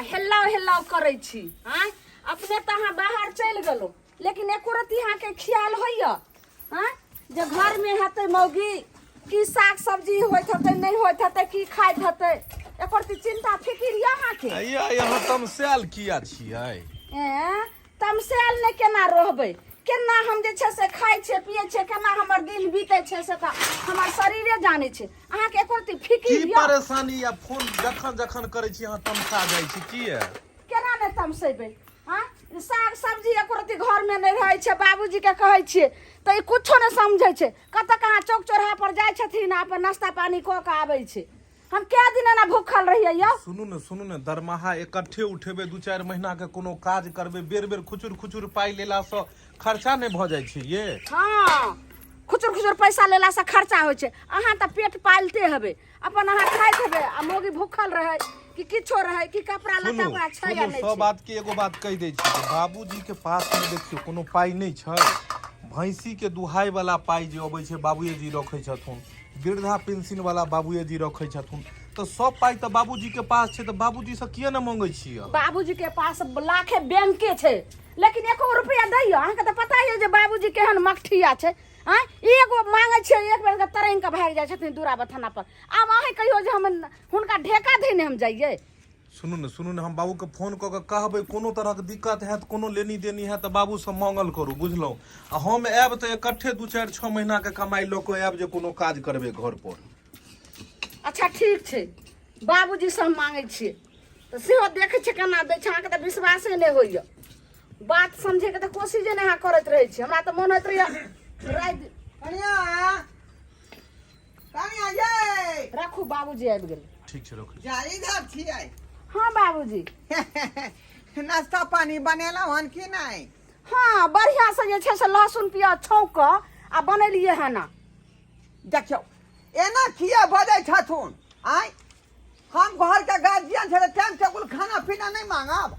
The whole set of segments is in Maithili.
हेल्लाव हेल्लाव करै छी आँय? अपने तऽ अहाँ बाहर चलि गेलहुँ, लेकिन एको रत्ती अहाँके ख्याल होइए आँय जे घरमे हेतै मौगी, की साग सब्जी होइत हेतै, नहि होइत हेतै, की खाइत हेतै? एको रत्ती चिन्ता फिकिर यऽ अहाँके? अइया, यहाँ तमसायल किया छियै? एँ, तमसायल नहि केना रहबै? केना हम जे छै से खाइ छियै, पियै छियै, केना हमर दिन बीतै छै, से तऽ हमर शरीरे जानै छै। अहाँके एको रत्ती फिकिर की यऽ? परेशानी या फोन जखन जखन करै छी अहाँ तमसा जाइ छी किया? केना नहि तमसेबै? हाँ, साग सब्जी एको रत्ती घरमे नहि रहै छै। बाबूजीके कहै छियै तऽ ई कुछो नहि समझै छै। कतऽ कहाँ चौक चौराहा पर जाइ छथिन आ अपन नाश्ता पानी कऽ कऽ आबै छै। हम कए दिन एना भूखल रहियै यौ? सुनू ने, सुनू ने, दरमाहा इकट्ठे उठेबै, 2-4 महीना के कोनो काज करबै। बेर बेर खुचुर खुचुर पाइ लेलासँ खर्चा नहि भऽ जाइ छै ये? हँ, खुचुर खुचुर पैसा लेलासँ खर्चा होइ छै। अहाँ तऽ पेट पालिते हेबै, अपन अहाँ खाइत हेबै आ मौगी भूखल रहै कि किछो रहै कि कपड़ा लत्ता सुनू ओकरा छै या सुनू नहि सब छै। बात के एगो बात कहि दै छी जे बाबूजी के पास मे देखियौ कोनो पाइ नहि छै। भैंसी के दुहाय वाला पाइ जे अबै छै बाबूए जी रखै छथुन, वृद्धा पेंशन वाला बाबूए जी रखै छथुन, तऽ सब पाइ तऽ बाबूजी के पास छै, तऽ बाबूजी से किया ने मंगै छियै? बाबूजी के पास लाखे बैंके छै, लेकिन एको रुपया दैयो? अहाँके तऽ पता यऽ जे बाबूजी केहन मकठिया छै। आँय, एगो मांगै छियै, एक बेर के तरंग के भागि जाइ छथिन दूरा बथाना पर। आब अहीं कहियो जे हम हुनका ढेका धैने हम जाइए? सुनू ने, सुनू ने, हम बाबूके फोन कऽ कऽ कहबै। कोनो तरहक दिक्कत हैत, कोनो लेनी देनी हैत तऽ बाबूसँ मांगल करू, बुझलहुँ? आ हम आयब तऽ इकट्ठे 2-4-6 महीनाके कमाइ लऽ कऽ आयब जे कोनो काज करबै घर पर। अच्छा ठीक छै, बाबूजी से हम मांगै छियै तऽ सेहो देखै छियै केना दै छै। अहाँके तऽ विश्वासे नहि होइए। बात समझैके तऽ कोशिशे नहि अहाँ करैत रहै छी। हमरा तऽ मोन होइत रहैए राति कनिया, कनिया ये। राखू, बाबूजी आबि गेलै। ठीक छै, रखू। जा इधर छियै? हँ बाबूजी। नाश्ता पानी बनेलहुँ हन कि नहि? हँ, बढ़िआँ से जे छै से लहसुन प्याज छौंक कऽ आ बनेलियै हन। देखियौ, एना किया बजै छथुन आँय? हम घरके गार्जियन छै तऽ टाइम टेबुल खाना पीना नहि मांगब?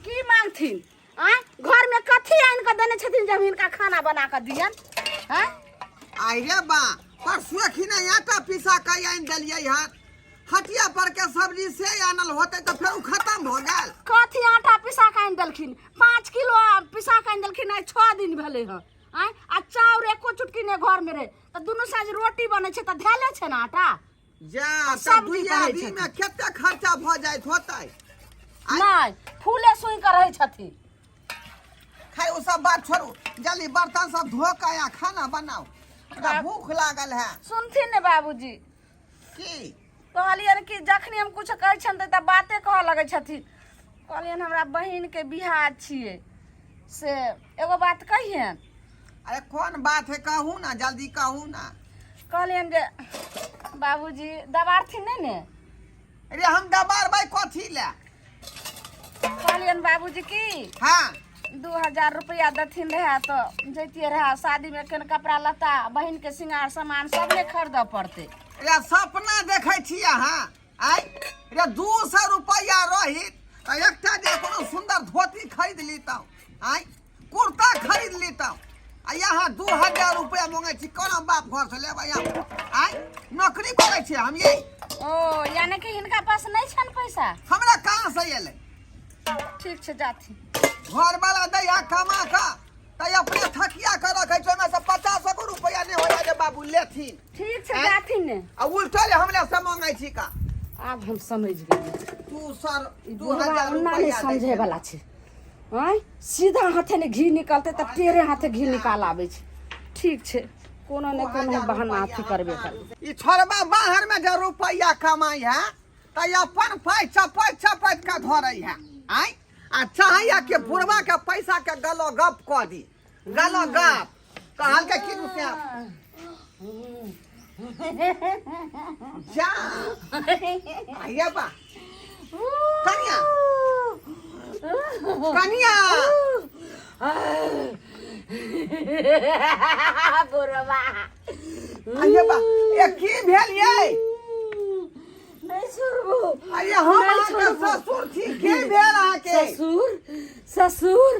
की मांगथिन आँय? घरमे कथी आनि कऽ देने छथिन जे हम हिनका खाना बना कऽ दियनि आँय? आइ रे बा, परसुए खिना आटा पिसा कऽ आनि देलियै हन, हटिया पर के सब्जी से आनल होतै तऽ फेर ओ खतम भऽ गेल। कथी आटा पिसा कऽ आनि देलखिन? 5 किलो पिसा कऽ आनि देलखिन, आइ 6 दिन भेलै हँ आँय। आ चाउर एको चुटकी नहि घरमे रहै, तऽ दुनू साँझ रोटी बनै छै तऽ धैले छै ने आटा। जा तऽ सब्जी दुइये कहै आदमी मे कते खर्चा भऽ जाइत होतै? नहि, फूले सुनि कऽ रहै छथिन। खैर, ओ सब बात छोड़ू, जल्दी बर्तन सब धो कऽ आ खाना बनाउ, हमरा भूख लागल है। सुनथिन ने बाबूजी। की? कहलियनि कि जखनी हम कुछ कहै छियनि तऽ बाते कहऽ लगै छथिन। कहलियनि हमरा बहिनके बियाह छियै, से एगो बात कहियनि। अरे कोन बात है, कहू ना, जल्दी कहू ना। कहलियनि जे बाबूजी दबारथिन नहि ने? अरे हम दबारबै कथी ले? कहलियनि बाबूजी की हाँ 2000 रुपया देथिन रहे तऽ जैतियै रहे शादीमे, केहन कपड़ा लत्ता, बहिनके श्रृंगार सामान सब ने खरीदऽ पड़तै। रे सपना देखै छी अहाँ आइ? रे 200 रुपैआ रहित तऽ एकटा जे कोनो सुन्दर धोती खरीद लितहुँ आइ, कुर्ता खरीद लितहुँ, आ यहाँ 2000 रुपैआ मांगै छी। कोना बाप घर से लेबै हम आइ? नौकरी करै छी हम ये। ओ यानी कि हिनका पास नहि छनि पैसा? हमरा कहाँ से एलै? ठीक छै, जाथिन। घरवाला दैया कमा कऽ तऽ अपने थकिया कऽ रखै छै, ओहिमे से 50 गो रुपैआ नहि होइया जे बाबू लेथिन। ठीक छै। आँय? जाथिन ने। आ उल्टो जे हमरा से मांगै छी का? आब हम समझ गेलियै। तू सर ई दू बुढ़वा हजार ओना नहि रुपैआ दै समझे छै। वाला छै आँय। सीधा हाथे ने घी निकलतै तऽ टेढ़े हाथे घी निकाल आबै छै। ठीक छै, कोनो ने कोनो बहाना अथी करबे करबै। ई छोड़बा बाहर में जे रुपैआ कमाई है तऽ अपन पाइ चपैत चपैत के धरै है आँय, आ चाहैया कि बुढ़वा के पैसा के गलो गप कऽ दी, गलो गप कहल के की रुपया जा। आइया बा, कनिया, कनिया। बुढ़वा। आइया बा, ए की भेल ये? नहि छोड़बो। अरे हम नहि अहाँके छोड़बो। ससुर छी, की भेल अहाँके? ससुर, ससुर।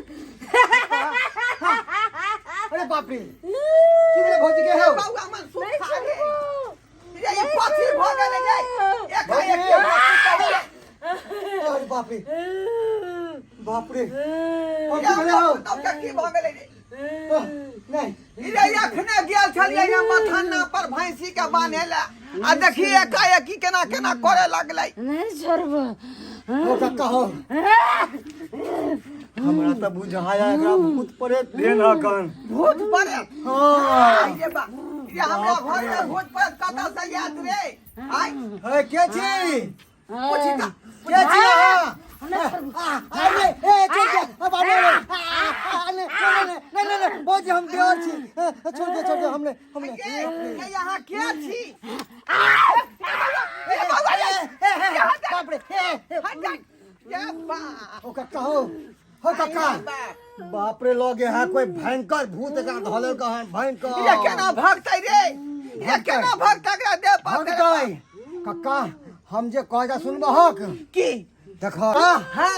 अरे बाप रे, की भेलै भौजी के हौ? बौआ मन सुख नहि खा गेल। छोड़बो। रे ई कथी भऽ गेलै रे? एकाएक के अरे बाप। बाप रे बाप रे ओ की भेलै हौ तब के की भऽ गेलै रे ओ, नहि रे अखने गेल छलियै ये मथाना पर भैंसी के बान्हे लए आ देखी एकाएकी केना केना करे लगलै नहि छोड़बो ओ कक्का हो हमरा तऽ बुझाया एकरा भूत प्रेत भेल हकन भूत प्रेत हाँ आइ रे बा रे हमरा घर में भूत प्रेत कतऽ से आयत रे आइ हे के छी पूछी तऽ के छी अहाँ अरे ए छोड़ दे अब अरे नहीं नहीं नहीं नहीं भौजी हम देवर छी छोड़ दे छोड़ दे हमने हमने ये ये यहाँ के छी बाप रे हट जा ये बा ओ कक्का हो हो कक्का बाप रे लगे है कोई भयंकर भूत एकरा धले कहन भयंकर ये केना भगतै रे ये केना भगतै एकरा देह पर भगतै कक्का हम जे कह जा सुनबहक की देख हाँ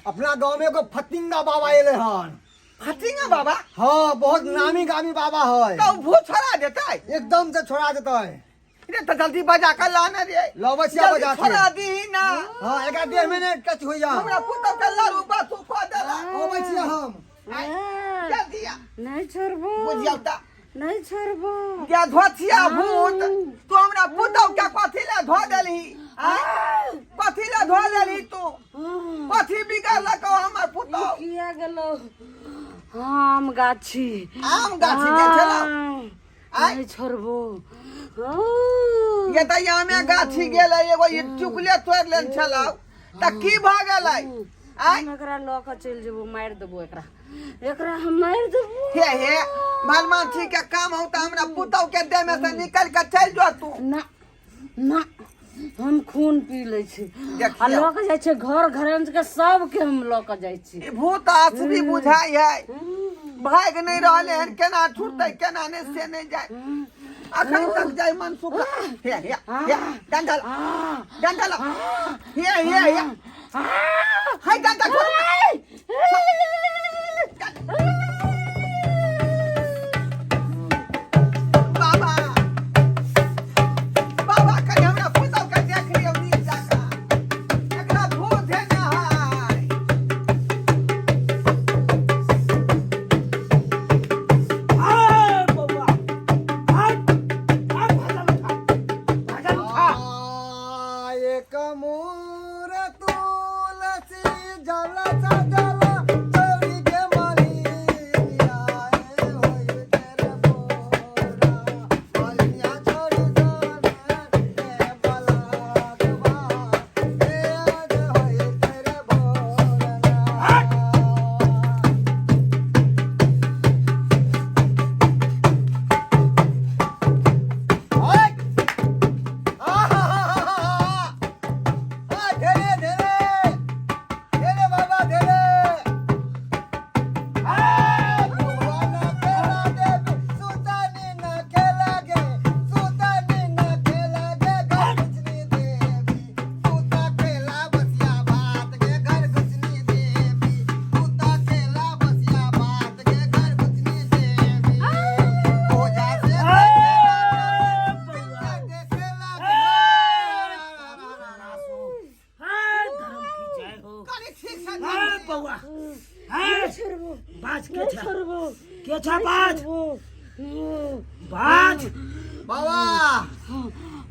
अपना गांव में एगो फतिंगा बाबा एले हन फतिंगा बाबा हाँ बहुत नामी गामी बाबा है तो भूत छोड़ा देतै एकदम से छोड़ा देतै रे तो जल्दी बजा के लाने रे लबै छियै जल्दी बजा के। छोड़ा दी ना हाँ एकरा देह में ने टच होइया हमरा पुतौ के लारू बासु कऽ देला अबै छियै हम जल्दी आ नहि छोड़बो बुझियौ तऽ नहि छोड़बो या धोथिया भूत तू हमरा पुतौ के कथी ले धो देलही आँय? कथी ले धो देलही तू कथी बिगड़लकौ हमर पुतौ किया गेलो आम गाछी आम गाछी के छलौ आँय? नहि छोड़बो ये तऽ आमे गाछी गेलै एगो ई चुकले तोड़ि लेल छलौ तऽ की भऽ गेलै आँय हम एकरा लऽ कऽ चलि जेबो मारि देबो एकरा एकरा हम मारि देबो हे हे भगवान के काम हौ तऽ हमरा पुतौ के देह में से निकल के चलि जो तू ना ना हम खून पी लै छी देखियौ। आ लऽ कऽ जाइ छै घर घरंज के सबके हम लऽ कऽ जाइ छी ई भूत असली बुझाइ है भागि नहि रहलै हन केना छुटतै केना नहि से नहि जाय अखन तक जाय मन सुख हे हे हे डंडल डंडल हे हे हे हे डंडल छोड़ बाबा बाबा कनि हमरा पुतहु के देख लियौ नीक जकाँ एकरा भूत धेने है एक मोर तुलसी जल जल चौरी के मालिनिया ए होई तेरे बोरा मालिनिया छोड़ी जाने ए बलगवा ए आज होई तेरे बोरा। ओए! आहा! आ, धेरे धेरे धेरे बाबा धेरे आ, भगवान खेला देवी सुतानी न खेला गे सुतानी न खेला गे घर घुसनी देवी सुता खेला बसिया भात गे घर घुसनी देवी सुता खेला बसिया भात गे घर घुसनी देवी ओझा से कनि ठीक से हे बौआ हे छोड़बो बाज के नहि छा छोड़बो के छा बाज छोड़बो बाज बाबा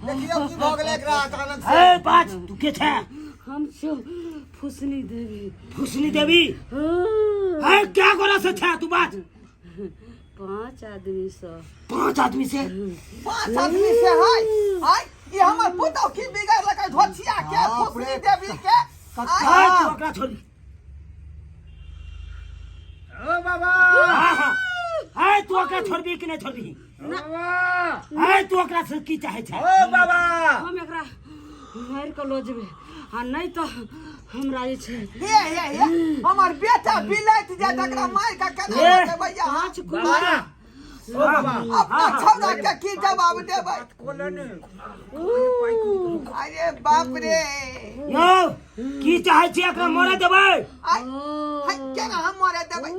देखियौ की भऽ गेलै एकरा अचानक से हे बाज तू के छा हम छियौ फुसनी देवी फुसनी देवी हाँ, हे क्या गोरा से छा तू बाज पाँच आदमी से पांच आदमी से पांच आदमी से है आय ई हमर पुतौ की बिगड़ लकै धोछिया के बाप फुसनी रे। देवी के कक्का। हे तू ओकरा छोड़ी ओ बाबा हाँ हाँ हे तू ओकरा छोड़बी कि नहीं छोड़बी हे तू ओकरा से की चाहे छे ओ बाबा हम एकरा मारि कऽ लऽ जेबै आ नहि तऽ हमरा जे छै हे हे हे हमर बेटा बिलैत जाय तकरा मारि के केना हे। देबै अहाँ पाँच बाबा कुमार ओ बाबा अपना छौड़ा के की जवाब देबै कोलने अरे बाप रे यौ की चाहे छी एकरा मरे देबै आय हाय, केना हम मरे देबै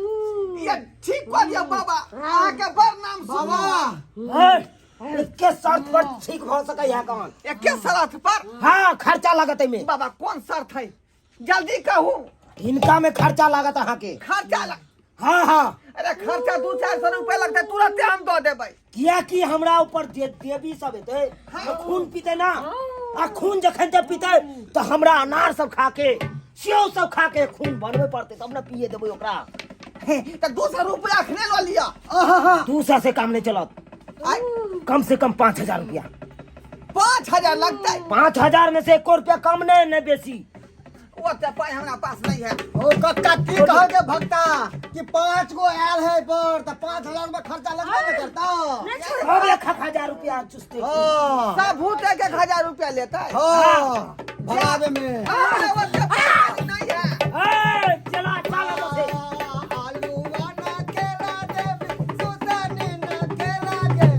ये ठीक कऽ दियौ बाबा अहाँके बड़ नाम बाबा सुनू हे, एके शर्त पर ठीक भऽ सकै है कौन एके शर्त पर हाँ खर्चा लगत एहिमे बाबा कोन शर्त है जल्दी कहू। हिनका में खर्चा लागत अहाँके। खर्चा लग हाँ हाँ। अरे खर्चा 200-400 रुपया लगतै, तुरंते हम दऽ देबै। कियाकि हमरा ऊपर जे देवी सब हेतै ओ खून पीते ना, आ खून जखन ते पीते तऽ हमरा अनार सब खा के सेव सब खा के खून बनबे पड़तै तब ने पिए देबै ओकरा। तऽ 200 रुपया अखने लऽ लिअ। 200 से काम नहीं चलत, कम से कम 5000 रुपया। 5000 लगतै? 5000 में से 1 रुपया कम नहीं, नहीं बेसी। ओते पाइ हमरा पास नहीं है। ओ कक्का की कह के भक्ता कि 5 गो आयल है पर त 5000 में खर्चा लगबे न करता। अब 1000 रुपया चुस्ते। हां सब भूत 1000 रुपया लेता है। हां भगावे में। हां ओते पाइ नहीं है। ए चला चला बसे। आलू वाला केला देवी सुतनी न केला गे,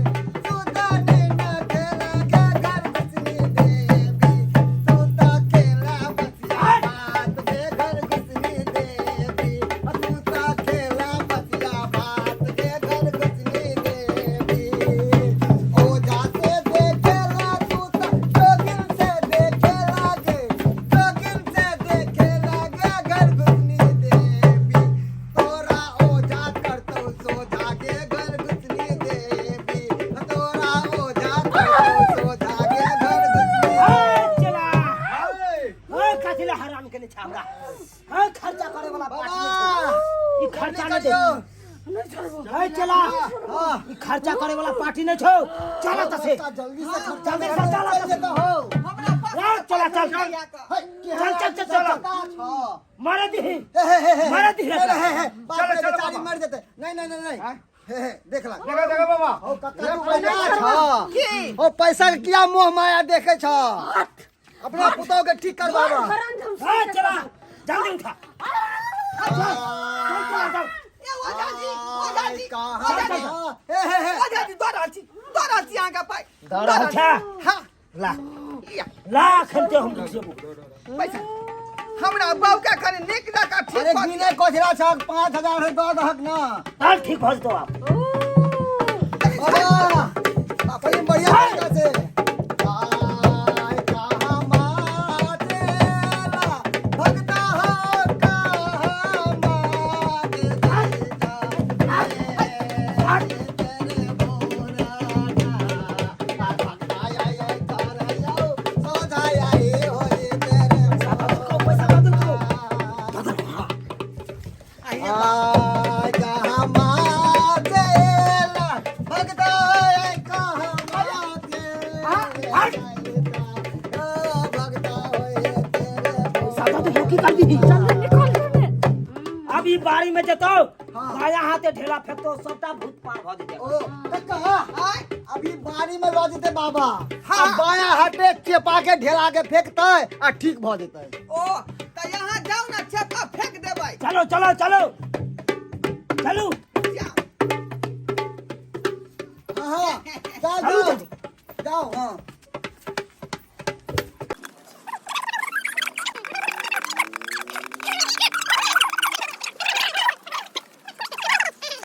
सुतनी न केला गे घर घुसनी देवी, सुता केला बसिया भात गे घर घुसनी देवी, सुता केला बसिया भात गे घर घुसनी देवी। ओ जाते देखेला सुता जोगिन से देखेला गे, जोगिन से देखेला गे घर घुसनी देवी, तोरा ओझा करतौ सोझा गे घर घुसनी देवी, तोरा ओझा करतौ सोझा गे घर घुसनी। ए चला ए कथि ला हराम केने छा हमरा। ए खर्चा करे वाला पार्टी नहीं छौ। ई खर्चा नहीं दे। ए चला ई खर्चा करे वाला पार्टी नहीं छौ। चला त से जल्दी से खर्चा जल्दी से चला त से। हमरा पास ए चला चल नहीं है। चल चल चल चल मारे दीही मारे दीही। चलो चलो बेचारी मर जेतै। नहीं नहीं नहीं नहीं हे हे देख ला देखा देखा बाबा। ओ कक्का तू पैसा छ की ओ पैसा के किया मोह माया देखे छ, अपना पुतोह के ठीक करवावा। ए चला जल्दी उठा चल चल चला चल। ए ओझा जी, ओझा जी, कहाँ ओझा जी, हे हे हे ओझा जी, दऽ रहल छी, दऽ रहल छी अहाँके पाइ। दऽ रहल छा? हाँ। ला लिअ, ला खनते हम जेबो। पैसा हमरा बाबू के कनि नीक जकाँ ठीक अरे कऽ गिने कोचरा छ 5000 है दऽ दहक ना। चल ठीक हो जेतौ आब। बाबा बड़ी बढ़िया तरीका से। आय कहाँ मातेला, भगता हो कहाँ मातेला, तेरे भोरा ना, भगता आय आय तारा आओ, सोझा आय होए तेरे पैसा दऽ देलकौ। आय कहाँ मातेला, भगता आय कहाँ मातेला, भगता होए तेरे पैसा दऽ देलकौ, की करबिही? जल्दी निकल जल्दी। अब ई बाड़ी में जेतौ बाया हाथे ढेला फेंकतौ सबटा भूत पार भऽ जेतै। ओ कक्का अभी बाड़ी में लऽ जेतै बाबा। हाँ। बाया हाथे चेपा के ढेला के फेंकतै आ ठीक भऽ जेतै। ओ तऽ यहाँ जाउ ने चेपा फेंक देबै। चलो चलो चलो चलू जाउ। हाँ जाओ चलू जाओ जल्दी। जाओ। हाँ